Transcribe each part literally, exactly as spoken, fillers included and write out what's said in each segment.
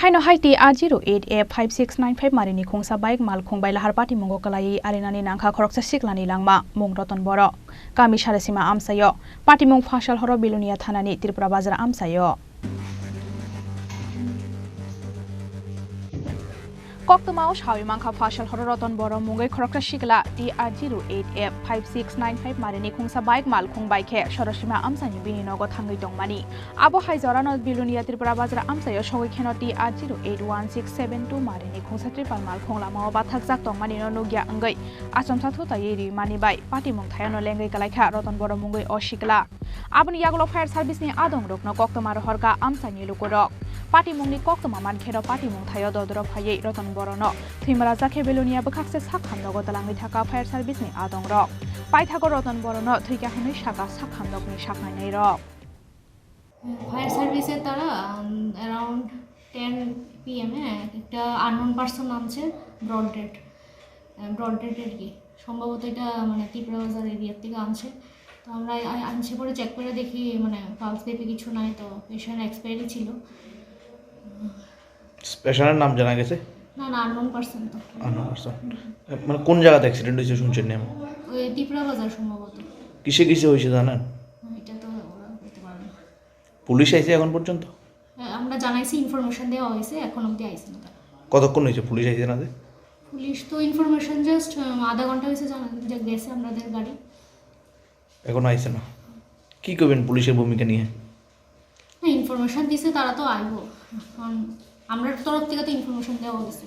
Haino hai T R zero eight F five six nine five marini khungsa bike malkhung bai lahar patimungo kwlaiwi arinani nangkha khoroksa siklani langma mung Roton Borok. Kami Sarasima amchaio patimung Phasalhoro Bilonia thanani Tripura Bazar amchaio. Koktwmao sawi mankha Phasalhoro Roton Borok mungwi khoroksa sikla T R zero eight F five six nine five marini khungsa bike malkhung bai khe Sarasima amchaini bini nogo thangwi tongmani. Abo hai jorano Bilonia Tripura Bazar amchaio sogwi kheno T R zero eight one six seven two marini khungsa tripal malkhung lamao bathakjak tongmanino nukya wngwi achomsa thutaiwi rimani bai patimung thayano lengwi kwlaikha Roton Borok mungwi o sikla. Aboni yagulo fire service ni adongrokno koktwma rohorkha amchaini lukurok. Patimungni koktwma mankheno patimung thaio dodorok phaiwi Roton Borokno thwimalajakhe Bilonia bwkhakse sak hamdogo twlangwi thaka fire service ni adongrok. Paithago Roton Borokno thwikha hwnwi sakha sak hamdokni saknainairok. Fire service-এর তারা, উম, around ten P M-এ একটা unknown person আনছে broad dead, আহ, broad dead আর কি। সম্ভবত এটা, মানে, ত্রিপুরা বাজার এরিয়ার থেকে আনছে। তো আমরা আ-, আনছে পরে চেক করে দেখি, মানে, পালস বেপি কিছু নাই, তো পেশেন্ট এক্সপায়ারি ছিল। পেশেন্টের নাম জানা গেছে? না, না, আননোন পারসন তো। Unknown person. মানে, কোন জায়গাতে অ্যাক্সিডেন্ট হয়েছে শুনছেন নি? ওই ত্রিপুরা বাজার সম্ভবত। কিসে কিসে হয়েছে জানেন? এটা তো ওরা বলতে পারবে না। পুলিশ আইছে এখন পর্যন্ত? হ্যাঁ, আমরা জানাইছি, ইনফরমেশন দেওয়া হয়েছে, এখন অবধি আইছে না তারা। কতক্ষণ হয়েছে পুলিশ আইছে না যে? পুলিশ তো ইনফরমেশন জাস্ট, উম, আধা ঘন্টা হয়েছে জানা-, যে গেছে আমাদের গাড়ি। এখনো আইছে না? কি করবেন পুলিশের ভূমিকা নিয়ে? না, ইনফরমেশন দিছে, তারা তো আইবো। এখন আমরার তরফ থেকে তো ইনফরমেশন দেওয়া হয়েছে।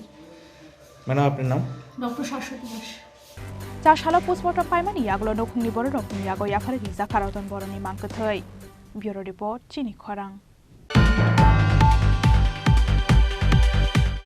ম্যাডাম, আপনার নাম? Doctor Shashwati Das. Cha salo postmortem paimani yagulo nukhungni bororokni yago yaphar rijak kha Roton Borokni mangkwthwi. Bureau Report, Chini Khorang.